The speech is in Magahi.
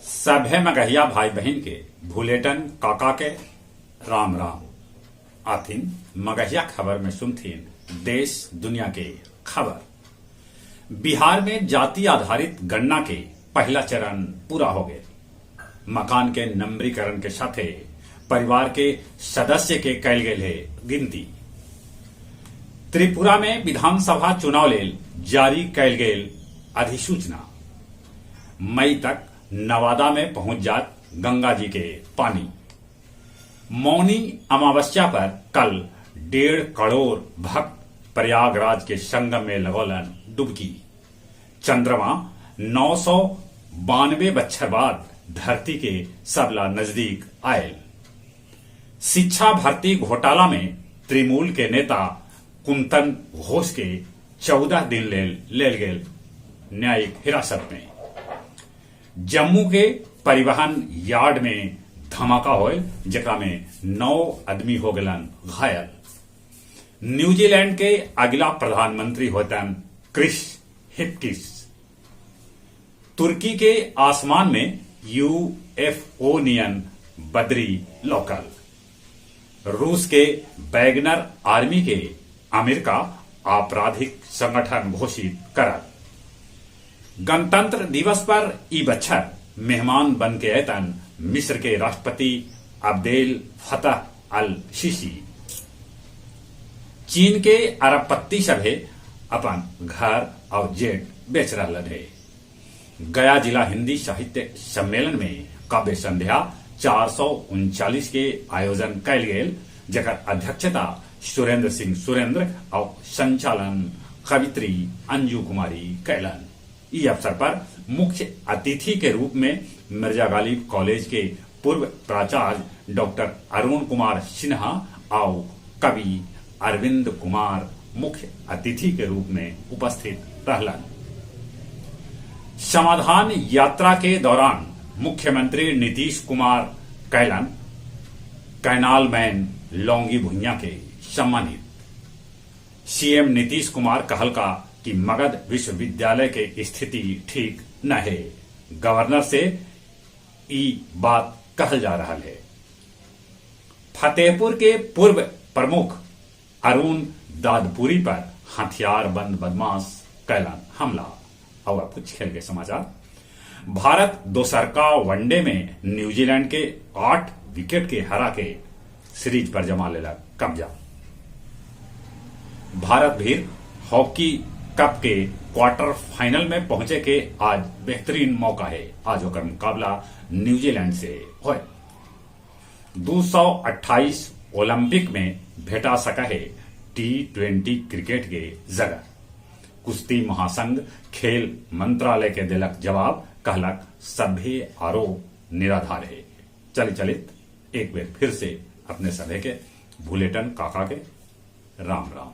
सभे मगहिया भाई बहिन के भुलेटन काका के राम राम। आथिन मगहिया खबर में सुनथिन देश दुनिया के खबर। बिहार में जाति आधारित गणना के पहला चरण पूरा हो गेल। मकान के नंबरीकरण के साथे परिवार के सदस्य के कैल गेल हे गिनती। त्रिपुरा में विधानसभा चुनाव लेल जारी कैल गेल अधिसूचना। मई तक नवादा में पहुंच जात गंगा जी के पानी। मौनी अमावस्या पर कल 1.5 करोड़ भक्त प्रयागराज के संगम में लगौलन डुबकी। चंद्रमा 992 बच्छर बाद धरती के सबला नजदीक आयल। शिक्षा भर्ती घोटाला में तृणमूल के नेता कुंतन घोष के 14 दिन लेल गेल न्यायिक हिरासत में। जम्मू के परिवहन यार्ड में धमाका होयल, जेकरा में 9 आदमी हो गलन घायल। न्यूजीलैंड के अगला प्रधानमंत्री होतन क्रिस हिपकिस। तुर्की के आसमान में यूएफओ नियन बदरी लोकल। रूस के वैगनर आर्मी के अमेरिका आपराधिक संगठन घोषित करत। गणतंत्र दिवस पर ई बच्छर मेहमान बन के अयतन मिस्र के राष्ट्रपति अब्देल फतह अल सीसी। चीन के अरबपति सभे अपन घर और जेट बेच रहलन हे। गया जिला हिंदी साहित्य सम्मेलन में काव्य संध्या 439 के आयोजन कैल गेल, जकर अध्यक्षता सुरेंद्र सिंह सुरेंद्र और संचालन कवित्री अंजू कुमारी कैलन। ई अवसर पर मुख्य अतिथि के रूप में मिर्जा गालिब कॉलेज के पूर्व प्राचार्य डॉक्टर अरुण कुमार सिन्हा और कवि अरविंद कुमार मुख्य अतिथि के रूप में उपस्थित रहलन। समाधान यात्रा के दौरान मुख्यमंत्री नीतीश कुमार कैलन कैनाल मैन लौंगी भुइया के सम्मानित। सीएम नीतीश कुमार कहलका कि मगध विश्वविद्यालय के स्थिति ठीक न है। गवर्नर से ई बात कहल जा रहा है। फतेहपुर के पूर्व प्रमुख अरुण दादपुरी पर हथियार बंद बदमाश कैलन हमला। और अब कुछ खेल के समाचार। भारत दोसरका वनडे में न्यूजीलैंड के 8 विकेट के हरा के सीरीज पर जमा लेलक कब्जा। भारत भी हॉकी कप के क्वार्टर फाइनल में पहुंचे के आज बेहतरीन मौका है। आज होकर मुकाबला न्यूजीलैंड से होए। 228 ओलंपिक में भेटा सका है T20 cricket के जगह। कुश्ती महासंघ खेल मंत्रालय के दिलक जवाब, कहलक सभ्य आरोप निराधार है। चलित चलित एक बार फिर से अपने सभे के भुलेटन काका के राम राम।